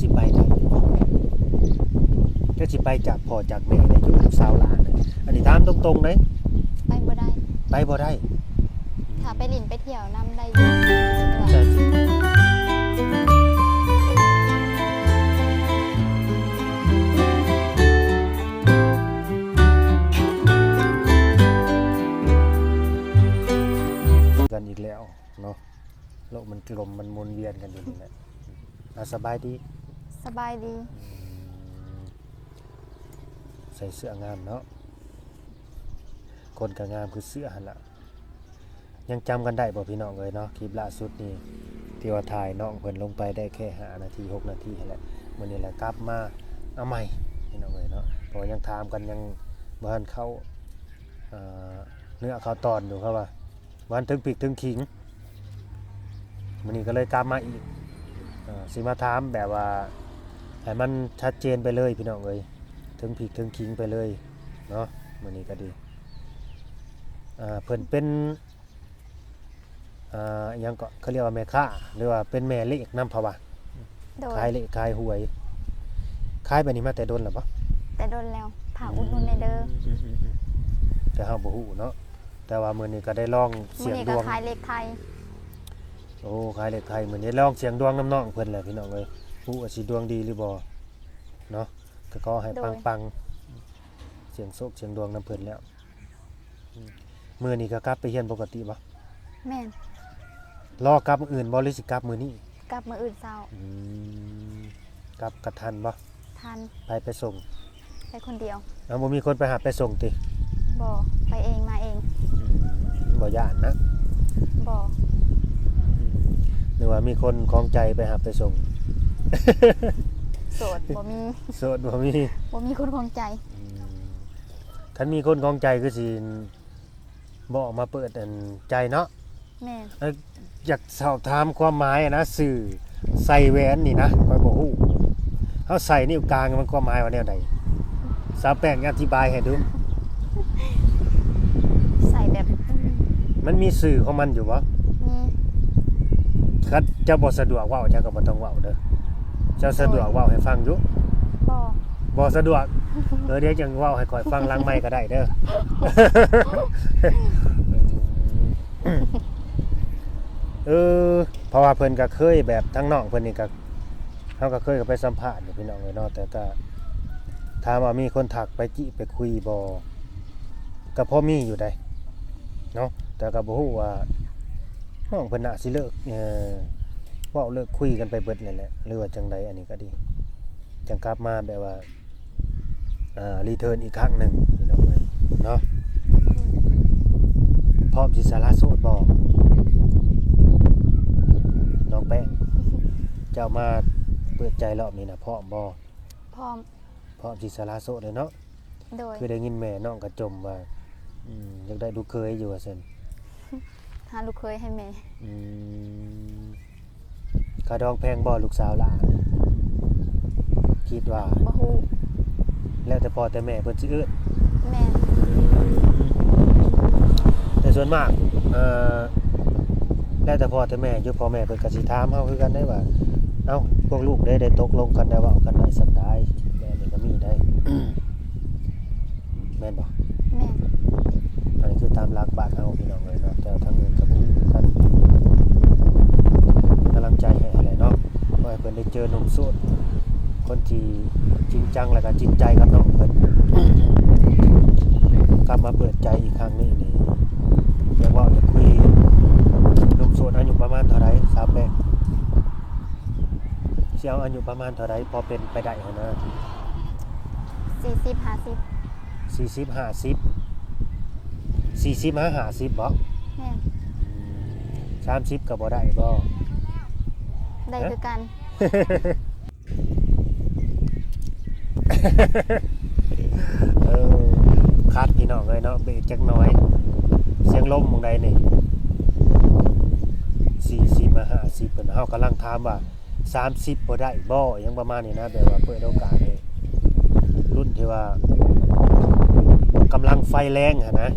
ຊິໄປໄດ້ຢູ່ບໍ່? ຈະຊິໄປຈາກພໍ່ຈາກແມ່ໄດ້ຢູ່ ລູກສາວຫຼານນະ? ອັນນີ້ຖາມຕົງໆເດ້. ໄປບໍ່ໄດ້. ໄປບໍ່ໄດ້? ຖ້າໄປຫຼິ້ນໄປທ່ຽວນຳໄດ້ຢູ່ ແຕ່ວ່າ ກັນອີກແລ້ວເນາະ. ໂລກມັນກະລົມ ມັນໝູນວຽນກັນຢູ່ນີ້ແຫຼະ. ອາ ສະບາຍດີ. ສະບາຍດີ. ອືມ ໃສ່ເສື້ອງາມເນາະ, ຄົນກະງາມຄືເສື້ອຫັ້ນລະ. ຍັງຈຳກັນໄດ້ບໍ່ພີ່ນ້ອງເອີຍເນາະ? ຄລິບລ່າສຸດນີ້ ທີ່ວ່າຖ່າຍນ້ອງເພິ່ນລົງໄປໄດ້ແຄ່ຫ້ານາທີ ຫົກນາທີຫັ້ນແຫຼະ. ມື້ນີ້ລະກັບມາເອົາໃໝ່ພີ່ນ້ອງເອີຍເນາະ, ເພາະວ່າຍັງຖາມກັນ ຍັງບໍ່ທັນເຂົ້າ ເອີ ເນື້ອເຂົ້າຕອນຢູ່ ເຂົາວ່າ ບໍ່ທັນເຖິງພິກເຖິງຂີງ. ມື້ນີ້ກໍເລີຍກັບມາອີກ ເອີ ຊິມາຖາມແບບວ່າໃຫ້ມັນຊັດເຈນໄປເລີຍພີ່ນ້ອງເອີຍ, ເຖິງພິກເຖິງຂີງໄປເລີຍເນາະ. ມື້ນີ້ກໍດີ ເອີ ເພິ່ນເປັນ ເອີ ຫຍັງເກາະ ເຂົາລຽກວ່າແມ່ຄ້າ ຫຼືວ່າເປັນແມ່ເລກນຳ ເຂົາວ່າ. ໂດຍ. ຂາຍເລກຂາຍຫວຍ. ຂາຍແບບນີ້ມາແຕ່ດົນແລ້ວບໍ່? ແຕ່ດົນແລ້ວ. ຝາກອຸດໜູນແດ່ເດີ. ອືມໆໆ ແຕ່ເຮົາບໍ່ຮູ້ເນາະ, ແຕ່ວ່າມື້ນີ້ກໍໄດ້ລອງສ່ຽງດວງ. ມື້ນີ້ກໍຂາຍເລກໄທ. ໂອ້ ຂາຍເລກໄທ. ມື້ນີ້ລອງສ່ຽງດວງນຳນ້ອງເພິ່ນແຫຼະພີ່ນ້ອງເອີຍ, ຮູ້ວ່າຊິດວງດີຫຼືບໍ່ເນາະ. ກໍຂໍໃຫ້ ໂດຍ ປັງໆ ສ່ຽງໂຊກສ່ຽງດວງນຳເພິ່ນແລ້ວ. ອືມ ມື້ນີ້ກໍກັບໄປຮຽນປົກກະຕິບໍ່? ແມ່ນ. ລໍກັບມື້ອື່ນບໍ່ ຫຼືຊິກັບມື້ນີ້? ກັບມື້ອື່ນເຊົ້າ. ອືມ ກັບກະທັນບໍ່? ທັນ. ໃຜໄປສົ່ງ? ໄປຄົນດຽວ. ເອົາ ບໍ່ມີຄົນໄປຮັບໄປສົ່ງຕິ? ບໍ່, ໄປເອງມາເອງ. ອືມ ບໍ່ຢ້ານນະ? ບໍ່. ອືມ ຫຼືວ່າມີຄົນຂອງໃຈໄປຮັບໄປສົ່ງ? ໂສດ ບໍ່ມີ. ໂສດ ບໍ່ມີ. ບໍ່ມີຄົນຂອງໃຈ. ອືມ ຄັນມີຄົນຂອງໃຈຄືຊິບໍ່ອອກມາເປີດອັນໃຈເນາະ. ແມ່ນ. ເອີ ຢາກສອບຖາມຄວາມໝາຍນະ, ຊື່ໃສ່ແຫວນນີ້ນະ ຂ້ອຍບໍ່ຮູ້, ເຮົາໃສ່ນິ້ວກາງມັນຄວາມໝາຍວ່າແນວໃດ? ສາວແປ້ງອະທິບາຍໃຫ້ດູ. ໃສ່ແບບ ມັນມີຊື່ຂອງມັນຢູ່ບໍ່? ມີ. ຄັນເຈົ້າບໍ່ສະດວກເວົ້າ ເຈົ້າກໍບໍ່ຕ້ອງເວົ້າເດີ. ເຈົ້າສະດວກເວົ້າໃຫ້ຟັງຢູ່? ບໍ່. ບໍ່ສະດວກ? ເອີ ດຽວຈັ່ງເວົ້າໃຫ້ຂ້ອຍຟັງຫຼັງໄມກໍໄດ້ເດີ. ເອີ ເພາະວ່າເພິ່ນກໍເຄີຍແບບ ທາງນ້ອງເພິ່ນນີ້ກໍ ເຮົາກໍເຄີຍເຂົ້າໄປສຳພາດຢູ່ພີ່ນ້ອງເອີຍເນາະ, ແຕ່ກໍຖາມວ່າມີຄົນທັກໄປຈີບໄປຄຸຍບໍ່? ກໍພໍມີຢູ່ໃດເນາະ, ແຕ່ກໍບໍ່ຮູ້ວ່ານ້ອງເພິ່ນໜ້າຊິເລີກ ເອີ ເວົ້າເລີກຄຸຍກັນໄປເບິດແລ້ວແຫຼະ ຫຼືວ່າຈັ່ງໃດ. ອັນນີ້ກໍດີ ຈັ່ງກັບມາແບບວ່າ ອ່າ ຣີເທີນອີກຄັ້ງໜຶ່ງພີ່ນ້ອງເອີຍເນາະ. ພ້ອມຊິສາລະໂສດບໍ່ ນ້ອງແປ້ງ? ເຈົ້າມາເປີດໃຈຮອບນີ້ນະ ພ້ອມບໍ່? ພ້ອມ. ພ້ອມຊິສາລະໂສດເລີຍເນາະ? ໂດຍ. ຄືໄດ້ຍິນແມ່ນ້ອງກະຈົ່ມວ່າ ອືມ ຢາກໄດ້ລູກເຂີຍຢູ່ວ່າຊັ້ນ. ຫາລູກເຂີຍໃຫ້ແມ່. ອືມ ຄ່າດອງແພງບໍ່ ລູກສາວຫຼ້າ? ຄິດວ່າ ບໍ່ຮູ້. ແລ້ວແຕ່ພໍ່ແຕ່ແມ່ເພິ່ນຊິເອີ້ນ. ແມ່ນ. ແຕ່ສ່ວນມາກ ເອີ ແລ້ວແຕ່ພໍ່ແຕ່ແມ່ຢູ່, ພໍ່ແມ່ເພິ່ນກໍຊິຖາມເຮົາຄືກັນໄດ໋ວ່າ ເອົ້າ ພວກລູກເດ້ ໄດ້ຕົກລົງກັນ ໄດ້ເວົ້າກັນໄວ້ສ່ຳໃດ? ແບບນີ້ກໍມີໄດ໋. ແມ່ນບໍ່? ແມ່ນ. ອັນນີ້ຄືຕາມຫຼັກບ້ານເຮົາພີ່ນ້ອງເອີຍເນາະ, ແຕ່ທາງອື່ນກໍບໍ່ຮູ້ຄືກັນ. ເປັນກຳລັງໃຈໃຫ້ຫັ້ນແຫຼະເນາະ, ຂໍໃຫ້ເພິ່ນໄດ້ເຈີໜຸ່ມໂສດ ຄົນທີ່ຈິງຈັງ ແລ້ວກໍຈິງໃຈກັບນ້ອງເພິ່ນ. ກັບມາເປີດໃຈອີກຄັ້ງນີ້ນີ້ ຢາກເວົ້າຢາກຄຸຍ ໜຸ່ມໂສດອາຍຸປະມານເທົ່າໃດ ສາວແປ້ງ? ຊິເອົາອາຍຸປະມານເທົ່າໃດ ພໍເປັນໄປໄດ້ຫັ້ນນະ? ສີ່ສິບ ຫ້າສິບ. ສີ່ສິບ ຫ້າສິບ. ສີ່ສິບຫາຫ້າສິບບໍ? ແມ່ນ. ອືມ ສາມສິບກໍບໍ່ໄດ້ບໍ? ໄດ້ຄືກັນ. ເອີ ຄັດພີ່ນ້ອງເອີຍເນາະ, ເບຣກຈັກໜ້ອຍ. ສຽງລົມໝ່ອງໃດນີ້? ສີ່ສິບມາຫ້າສິບ ເພິ່ນ ເຮົາກຳລັງຖາມວ່າ ສາມສິບບໍ່ໄດ້ບໍ່ ຫຍັງປະມານນີ້ນະ, ແບບວ່າເປີດໂອກາດໃຫ້ລຸ້ນທີ່ວ່າກຳລັງໄຟແຮງຫັ້ນນະ,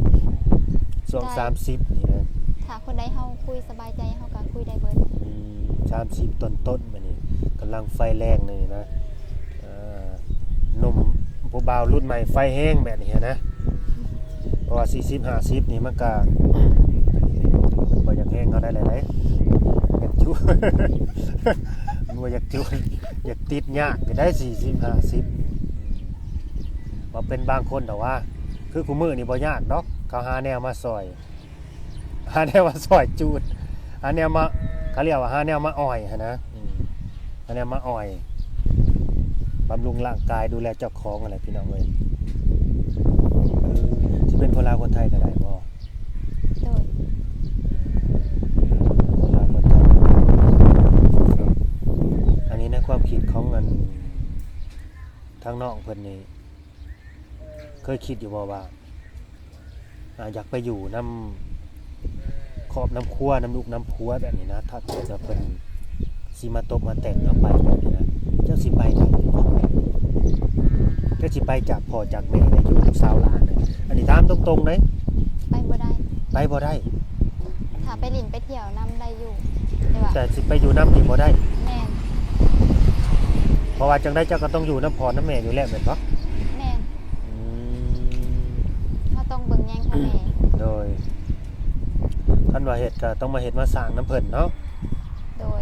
ຊ່ວງ ໄດ້ ສາມສິບນີ້ນະ. ຖ້າຄົນໃດເຮົາຄຸຍສະບາຍໃຈ ເຮົາກໍຄຸຍໄດ້ເບິດ. ອືມ ສາມສິບຕົ້ນໆ ບາດນີ້ ກຳລັງໄຟແຮງນີ້ນະ ເອີ ໜຸ່ມ ຜູ້ບ່າວລຸ້ນໃໝ່ໄຟແຮງແບບນີ້ນະ ເພາະວ່າສີ່ສິບ ຫ້າສິບນີ້ມັນກະ ມັນບໍ່ຢາກແຮງເທົ່າໃດແລ້ວເດ້ ຢາກຈຸ ມັນບໍ່ຢາກຈຸ ຢາກຕິດຍາກຢູ່ໄດ໋ ສີ່ສິບ ຫ້າສິບ ວ່າເປັນບາງຄົນດອກວ່າ ຄືຄູ່ມື້ນີ້ບໍ່ຍາກດອກ ເຂົາຫາແນວມາຊ່ອຍ ຫາແນວມາຊ່ອຍຈູດ ຫາແນວມາ ເຂົາເອີ້ນວ່າຫາແນວມາອ່ອຍຫັ້ນນະ ອືມ ຫາແນວມາອ່ອຍ ບຳລຸງຮ່າງກາຍ ດູແລເຈົ້າຂອງຫັ້ນແຫຼະພີ່ນ້ອງເອີຍ. ເອີ ຊິເປັນຄົນລາວຄົນໄທກໍໄດ້ບໍ່? ໂດຍ ຄົນລາວຄົນໄທກໍໄດ້. ອັນນີ້ໃນຄວາມຄິດຂອງອັນ ທາງນ້ອງເພິ່ນນີ້ ເຄີຍຄິດຢູ່ບໍ່ວ່າ ອາ ຢາກໄປຢູ່ນຳຄອບນຳຄົວ ນຳລູກນຳຜົວແບບນີ້ນະ ຖ້າເກີດວ່າເພິ່ນຊິມາຕົບມາແຕ່ງເຮົາໄປແບບນີ້ນະ ເຈົ້າຊິໄປໄດ້ຢູ່ບໍ່? ເຈົ້າຊິໄປຈາກພໍ່ຈາກແມ່ໄດ້ຢູ່ ລູກສາວຫຼານນະ? ອັນນີ້ຖາມຕົງໆເດ້. ໄປບໍ່ໄດ້ ໄປບໍ່ໄດ້. ຖ້າໄປຫຼິ້ນໄປທ່ຽວນຳໄດ້ຢູ່ ແຕ່ວ່າ ແຕ່ຊິໄປຢູ່ນຳນີ້ບໍ່ໄດ້. ແມ່ນ. ເພາະວ່າຈັ່ງໃດເຈົ້າກໍຕ້ອງຢູ່ນຳພໍ່ນຳແມ່ຢູ່ແລ້ວແມ່ນບໍ່? ແມ່ນ. ອືມ ເຮົາຕ້ອງເບິ່ງແຍງພໍ່ແມ່. ໂດຍ ຄັນວ່າເຮັດກໍຕ້ອງມາເຮັດມາສ້າງນຳເພິ່ນເນາະ. ໂດຍ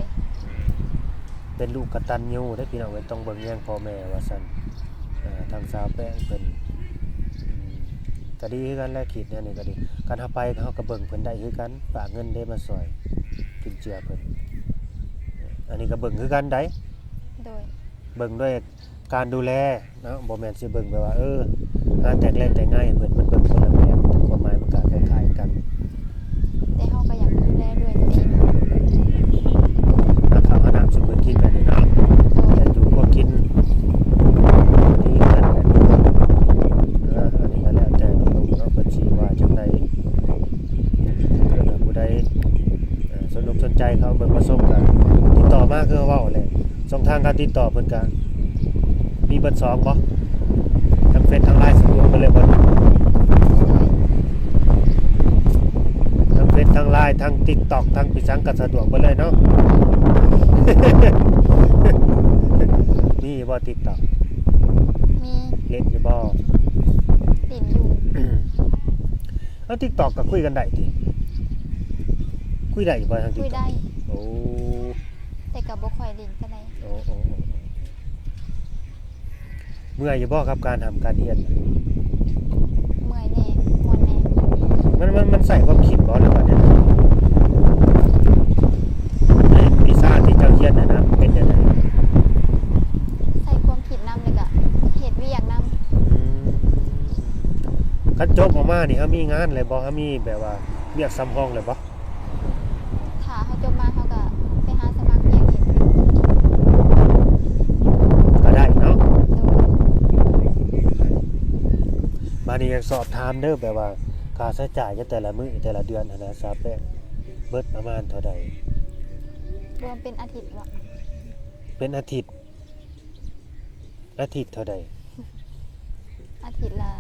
ເປັນລູກກະຕັນຍູເດ້ພີ່ນ້ອງເອີຍ ຕ້ອງເບິ່ງແຍງພໍ່ແມ່ວ່າຊັ້ນ. ເອີ ທາງສາວແປ້ງເພິ່ນ ອືມ ກໍດີຄືກັນແຫຼະ ຄິດແນວນີ້ກໍດີ ຄັນເຮົາໄປເຮົາກໍເບິ່ງເພິ່ນໄດ້ຄືກັນ ຝາກເງິນເດ້ມາຊ່ອຍຈຸນເຈືອເພິ່ນ ອັນນີ້ກໍເບິ່ງຄືກັນໃດ໋. ໂດຍ ເບິ່ງດ້ວຍການດູແລເນາະ ບໍ່ແມ່ນຊິເບິ່ງແບບວ່າ ເອີ ຫາແຕກແລກແຕກງ່າຍໃຫ້ເພິ່ນ ມັນເບິ່ງຄົນລະແບບ ແຕ່ຄວາມໝາຍມັນກໍຄ້າຍໆກັນ. ແຕ່ເຮົາກໍຢາກດູແລດ້ວຍຕົວເອງ ຫາເຂົ້າຫານ້ຳສູ່ເພິ່ນກິນແບບນີ້ເນາະ. ໂດຍ ແຕ່ຢູ່ພວກກິນ ອັນນີ້ກໍແລ້ວແຕ່ ເອີ ອັນນີ້ກໍແລ້ວແຕ່ນ້ອງໆເນາະ ເພິ່ນຊິວ່າຈັ່ງໃດ. ຖ້າເກີດວ່າຜູ້ໃດ ເອີ ສົນອົກສົນໃຈເຂົ້າເບິ່ງມາຊົມກໍຕິດຕໍ່ມາ ຄືເວົ້າແຫຼະ ຊ່ອງທາງການຕິດຕໍ່ເພິ່ນກະມີເບິດສອງບໍ່? ທັງເຟສທັງລາຍສະດວກເບິດເລີຍບໍ່? ທັງເຟສທັງລາຍ ທັງຕິກຕັອກ ທັງປີສັງກະສະດວກເບິດເລີຍເນາະ. ມີຢູ່ບໍ່ຕິກຕັອກ? ມີ. ຫຼິ້ນຢູ່ບໍ່? ຫຼິ້ນຢູ່. ເອົາ ຕິກຕັອກກໍຄຸຍກັນໄດ້ຕິ? ຄຸຍໄດ້ຢູ່ບໍ່ທາງຕິກຕັອກ? ຄຸຍໄດ້. ໂອ້ ແຕ່ກໍບໍ່ຄ່ອຍຫຼິ້ນປານໃດ. ໂອ້ ໂອ້ ໂອ້ ໂອ້ ເມື່ອຍຢູ່ບໍ່ກັບການຮ່ຳການຮຽນ? ເມື່ອຍແດ່ ມ່ວນແດ່. ມັນ ມັນ ມັນໃຊ້ຄວາມຄິດບໍ່ ຫຼືວ່າແນວໃດ? ໃນວິຊາທີ່ເຈົ້າຮຽນນັ້ນນະ ເປັນແນວໃດ? ໃຊ້ຄວາມຄິດນຳ ແລ້ວກະເຮັດວຽກນຳ. ອືມ ຄັນຈົບອອກມານີ້ ເຮົາມີງານແລ້ວບໍ່? ເຮົາມີແບບວ່າວຽກສຳຮອງແລ້ວບໍ່? ຖ້າເຮົາຈົບມາ ເຮົາກໍໄປຫາສະໝັກວຽກເຮັດ ກໍໄດ້ເນາະ. ໂດຍ ບາດນີ້ຢາກສອບຖາມເດີ ແບບວ່າຄ່າໃຊ້ຈ່າຍໃນແຕ່ລະມື້ ແຕ່ລະເດືອນຫັ້ນນະ ສາວແປ້ງ ເບິດປະມານເທົ່າໃດ? ລວມເປັນອາທິດບໍ່? ເປັນອາທິດ. ອາທິດເທົ່າໃດ? ອາທິດລະ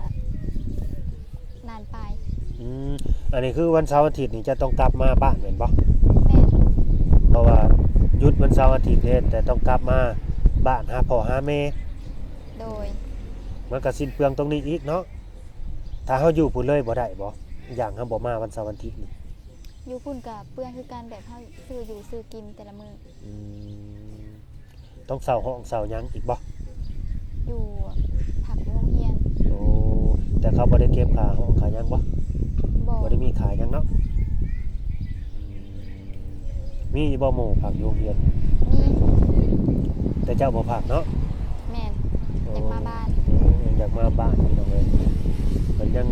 ລ້ານປາຍ. ອືມ ອັນນີ້ຄືວັນເສົາອາທິດນີ້ຈະຕ້ອງກັບມາບ້ານແມ່ນບໍ່? ແມ່ນ. ເພາະວ່າຢຸດວັນເສົາອາທິດເດ້ ແຕ່ຕ້ອງກັບມາບ້ານຫາພໍ່ຫາແມ່. ໂດຍ ມັນກະສິ້ນເປືອງຕົງນີ້ອີກເນາະ. ຖ້າເຮົາຢູ່ພຸ້ນເລີຍບໍ່ໄດ້ບໍ່? ຢ່າງເຮົາບໍ່ມາວັນເສົາອາທິດນີ້. ຢູ່ພຸ້ນກະເປືອງຄືກັນ ແບບເຮົາຊື້ຢູ່ຊື້ກິນແຕ່ລະມື້. ອືມ ຕ້ອງເຊົ່າຫ້ອງເຊົ່າຫຍັງອີກບໍ່? ຢູ່ ພັກຢູ່ໂຮງຮຽນ. ໂອ້ ແຕ່ເຂົາບໍ່ໄດ້ເກັບຄ່າຫ້ອງຄ່າຫຍັງບໍ່? ບໍ່ ບໍ່ໄດ້ມີຄ່າຫຍັງເນາະ. ອືມ ມີຢູ່ບໍ່ໝູ່ພັກຢູ່ໂຮງຮຽນ? ມີ ແຕ່ເຈົ້າບໍ່ພັກເນາະ? ແມ່ນ. ໂອ້ ຢາກມາບ້ານ. ໂອ້ ຢາກມາບ້ານພີ່ນ້ອງເອີຍ ເພິ່ນຍັງ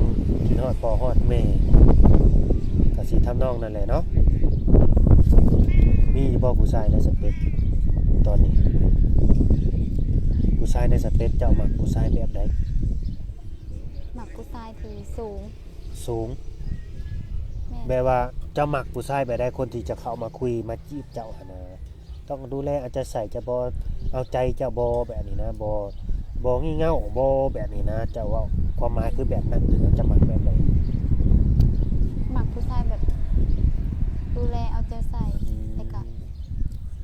ຄິດຮອດພໍ່ຮອດແມ່ ກະຊິທຳນອງນັ້ນແຫຼະເນາະ. ມີຢູ່ບໍ່ຜູ້ຊາຍໃນສະເປັກຕອນນີ້? ຜູ້ຊາຍໃນສະເປັກເຈົ້າມັກຜູ້ຊາຍແບບໃດ? ມັກຜູ້ຊາຍທີ່ສູງ. ສູງ. ແມ່ນ. ແບບວ່າເຈົ້າມັກຜູ້ຊາຍແບບໃດ? ຄົນທີ່ຈະເຂົ້າມາຄຸຍມາຈີບເຈົ້າຫັ້ນນະ ຕ້ອງດູແລເອົາໃຈໃສ່ເຈົ້າບໍ່? ເອົາໃຈເຈົ້າບໍ່? ແບບນີ້ນະ ບໍ່ ບໍ່ງີ່ເຫງົ້າບໍ່? ແບບນີ້ນະ ເຈົ້າເວົ້າຄວາມໝາຍຄືແບບນັ້ນຫັ້ນນະ ເຈົ້າມັກແບບໃດ? ມັກຜູ້ຊາຍແບບດູແລເອົາໃຈໃສ່ ອືມ ແລ້ວກະ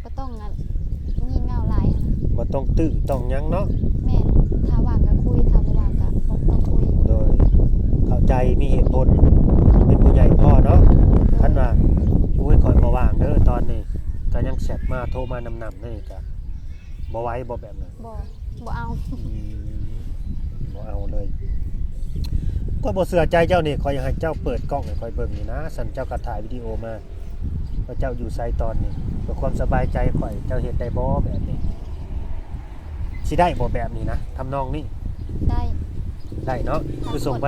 ບໍ່ຕ້ອງອັນງີ່ເຫງົ້າ ບໍ່ຕ້ອງຕື້ຕ້ອງຫຍັງເນາະ. ແມ່ນ ຖ້າວ່າງກໍຄຸຍ ຖ້າບໍ່ວ່າງກໍບໍ່ຕ້ອງຄຸຍ. ໂດຍ ເຂົ້າໃຈ ມີເຫດຜົນ ເປັນຜູ້ໃຫຍ່ພໍເນາະ. ໂດຍ ຄັນວ່າ ໂອ້ຍ ຂ້ອຍບໍ່ວ່າງເດີຕອນນີ້ ກໍຍັງແຊັດມາ ໂທມານຳໆ ນີ້ ກໍບໍ່ໄຫວບໍ່ແບບນັ້ນ? ບໍ່ ບໍ່ເອົາ. ອືມ ບໍ່ເອົາເລີຍ. ຂ້ອຍບໍ່ເຊື່ອໃຈເຈົ້ານີ້ ຂ້ອຍຢາກໃຫ້ເຈົ້າເປີດກ້ອງໃຫ້ຂ້ອຍເບິ່ງນີ້ນະ. ຊັ້ນເຈົ້າກໍຖ່າຍວິດີໂອມາ ວ່າເຈົ້າຢູ່ໃສຕອນນີ້ ເພື່ອຄວາມສະບາຍໃຈຂ້ອຍ ເຈົ້າເຮັດໄດ້ບໍ່ແບບນີ້? ຊິໄດ້ບໍ່ແບບນີ້ນະ ທຳນອງນີ້? ໄດ້ ໄດ້ເນາະ. ຄືສົ່ງໄປ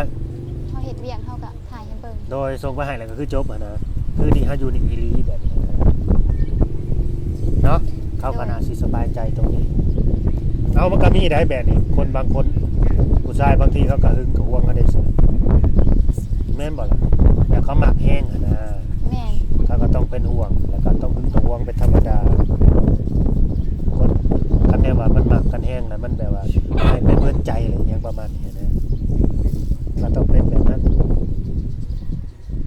ເຮົາເຮັດວຽກເຮົາກໍ ຖ່າຍໃຫ້ເບິ່ງ. ໂດຍ ສົ່ງໄປໃຫ້ແລ້ວກໍຄືຈົບຫັ້ນນະ. ຄືນີ້ເຮົາຢູ່ນີ້ອີ່ຫຼີແບບນີ້ນະ ເນາະ. ເຂົາກໍໜ້າຊິສະບາຍໃຈຕົງນີ້. ເອົາ ມັນກໍມີໄດ໋ແບບນີ້ ຄົນບາງຄົນ ຜູ້ຊາຍບາງທີເຂົາກໍຫຶງກໍຫວງເຮົາໄດ້ຊື່ ແມ່ນບໍ່ລະ? ແບບເຂົາມັກແຮງຫັ້ນນະ. ແມ່ນ ເຂົາກໍຕ້ອງເປັນຫວງ ແລ້ວກໍຕ້ອງຫຶງຕ້ອງຫວງເປັນທຳມະດາ. ຄົນ ຄັນແນວວ່າມັນມັກກັນແຮງນະ ມັນແບບວ່າໃຫ້ໄປເບິດໃຈ ຫຼື ອີ່ຫຍັງປະມານນີ້ນະ ກໍຕ້ອງເປັນແບບນັ້ນ.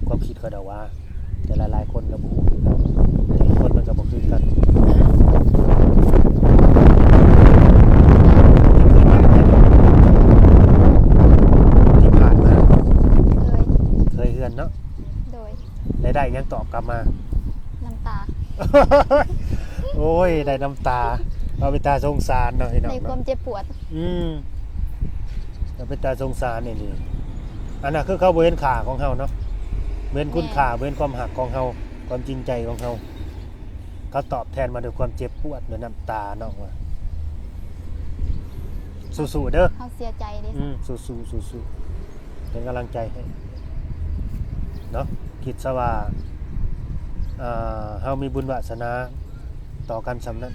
ຄວາມຄິດຂ້ອຍດອກວ່າ ແຕ່ຫຼາຍໆຄົນກໍບໍ່ຮູ້ຄືກັນ ແຕ່ລະຄົນມັນກໍບໍ່ຄືກັນ. ທີ່ຜ່ານມາ ເຄີຍ ເຄີຍເຮືອນເນາະ. ໂດຍ ແລ້ວໄດ້ຫຍັງຕອບກັບມາ? ນ້ຳຕາ. ໂອ້ຍ ໄດ້ນ້ຳຕາ ເອົາເປັນຕາສົງສານເນາະ ພີ່ນ້ອງເນາະ ໃນຄວາມເຈັບປວດ. ອືມ ເອົາເປັນຕາສົງສານອີ່ຫຼີ. ອັນນັ້ນຄືເຂົາບໍ່ເຫັນຄ່າຂອງເຮົາເນາະ ບໍ່ເຫັນຄຸນຄ່າ ແມ່ນ ບໍ່ເຫັນຄວາມຮັກຂອງເຮົາ ຄວາມຈິງໃຈຂອງເຮົາ. ເຂົາຕອບແທນມາດ້ວຍຄວາມເຈັບປວດ ດ້ວຍນ້ຳຕາເນາະ ວ່າ ສູ້ໆເດີ ເຮົາເສຍໃຈເດ້. ອືມ ສູ້ໆ ເປັນກຳລັງໃຈໃຫ້ເນາະ. ຄິດຊະວ່າ ເຮົາມີບຸນວາສະໜາຕໍ່ກັນສ່ຳນັ້ນ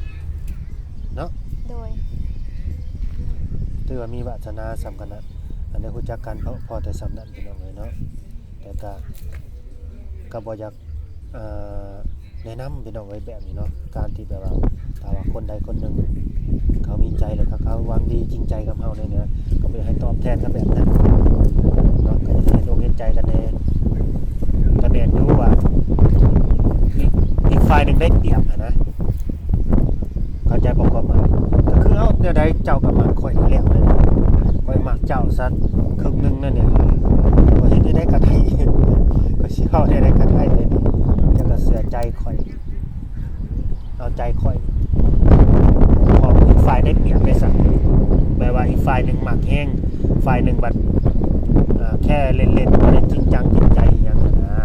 ເນາະ. ໂດຍ ຖືວ່າມີວາສະໜາສ່ຳກັນນະ ອັນໄດ້ຮູ້ຈັກກັນພໍ ພໍແຕ່ສ່ຳນັ້ນ ພີ່ນ້ອງເອີຍເນາະ. ແຕ່ກະ ກໍບໍ່ຢາກ ເອີ ແນະນຳ ພີ່ນ້ອງເອີຍ ແບບນີ້ເນາະ ການທີ່ແບບວ່າ ຖ້າວ່າຄົນໃດຄົນໜຶ່ງເຂົາມີໃຈ ແລ້ວເຂົາ ເຂົາຫວັງດີຈິງໃຈກັບເຮົາແນວນີ້ນະ ກໍບໍ່ຢາກໃຫ້ຕອບແທນເຂົາແບບນັ້ນເນາະ ກໍຢາກໃຫ້ເຫັນອົກເຫັນໃຈກັນແດ່. ກໍແມ່ນຢູ່ວ່າ ອີກ ອີກຝ່າຍໜຶ່ງໄດ້ປຽບຫັ້ນນະ ເຂົ້າໃຈບໍ່ຄວາມໝາຍ? ກໍຄື ເອົ້າ ແນວໃດເຈົ້າກໍມັກຂ້ອຍຢູ່ແລ້ວ ຂ້ອຍມັກເຈົ້າຊະເຄິ່ງໜຶ່ງນັ້ນນີ້ ຂ້ອຍເຮັດແນວໃດກໍໄດ້ ຂ້ອຍຊິເວົ້າແນວໃດກໍໄດ້ ແຕ່ນີ້ເຈົ້າກໍເຊື່ອໃຈຂ້ອຍ ເອົາໃຈຂ້ອຍ ເພາະອີກຝ່າຍໄດ້ປຽບໄດ້ສັກ ແປວ່າອີກຝ່າຍໜຶ່ງມັກແຮງ ຝ່າຍໜຶ່ງບັດ ເອີ ແຄ່ເລ່ນໆ ບໍ່ໄດ້ຈິງຈັງຈິງໃຈອີ່ຫຍັງຫັ້ນນະ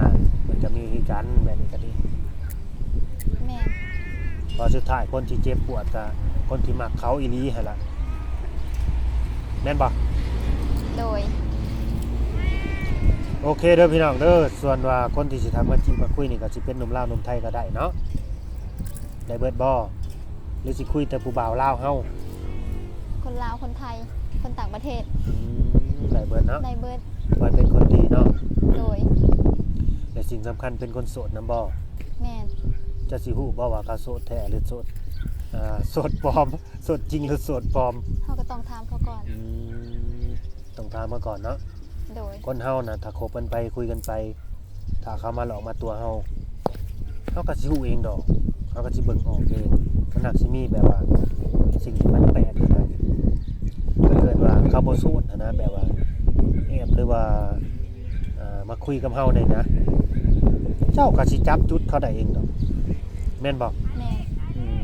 ມັນກໍມີຄືກັນ ແບບນີ້ກໍດີ. ແມ່ນ ເພາະສຸດທ້າຍຄົນທີ່ເຈັບປວດກໍຄົນທີ່ມັກເຂົາອີ່ຫຼີຫັ້ນລະ ແມ່ນບໍ່? ໂດຍ ໂອເຄເດີພີ່ນ້ອງເດີ ສ່ວນວ່າຄົນທີ່ຊິທັກມາຈີບມາຄຸຍນີ້ກໍຊິເປັນໜຸ່ມລາວໜຸ່ມໄທກໍໄດ້ເນາະ ໄດ້ເບິດບໍ່? ຫຼືຊິຄຸຍແຕ່ຜູ້ບ່າວລາວເຮົາ? ຄົນລາວ ຄົນໄທ ຄົນຕ່າງປະເທດ. ອືມ ໄດ້ເບິດເນາະ ໄດ້ເບິດ ຂໍໃຫ້ເປັນຄົນດີເນາະ. ໂດຍ ແລະສິ່ງສຳຄັນເປັນຄົນໂສດນຳບໍ່? ແມ່ນ ເຈົ້າຊິຮູ້ບໍ່ວ່າເຂົາໂສດແທ້ ຫຼືໂສດ ເອີ ໂສດປອມ ໂສດຈິງ ຫຼືໂສດປອມ? ເຮົາກໍຕ້ອງຖາມເຂົາກ່ອນ. ອືມ ຕ້ອງຖາມເຂົາກ່ອນເນາະ. ໂດຍ ຄົນເຮົານະ ຖ້າຄົບກັນໄປ ຄຸຍກັນໄປ ຖ້າເຂົາມາຫຼອກມາຕົວະເຮົາ ເຮົາກໍຊິຮູ້ເອງດອກ ເຮົາກໍຊິເບິ່ງອອກເອງ. ມັນໜ້າຊິມີແບບວ່າສິ່ງທີ່ມັນແປກຫັ້ນນະ ກໍເອີ້ນວ່າເຂົາບໍ່ໂສດຫັ້ນນະ ແບບວ່າແອບ ຫຼືວ່າ ເອີ ມາຄຸຍກັບເຮົານີ້ນະ ເຈົ້າກໍຊິຈັບຈຸດເຂົາໄດ້ເອງດອກ ແມ່ນບໍ່? ແມ່ນ ອືມ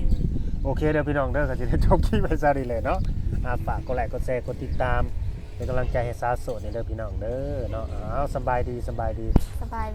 ໂອເຄເດີພີ່ນ້ອງເດີ ກໍຊິໄດ້ຈົບຄລິບໄວ້ຊ່ຳນີ້ແຫຼະເນາະ. ອ່າ ຝາກກົດໄລກົດແຊ ກົດຕິດຕາມ ເປັນກຳລັງໃຈໃຫ້ສາວໂສດແດ່ເດີພີ່ນ້ອງເດີເນາະ. ເອົາ ສະບາຍດີ ສະບາຍດີ ສະບາຍ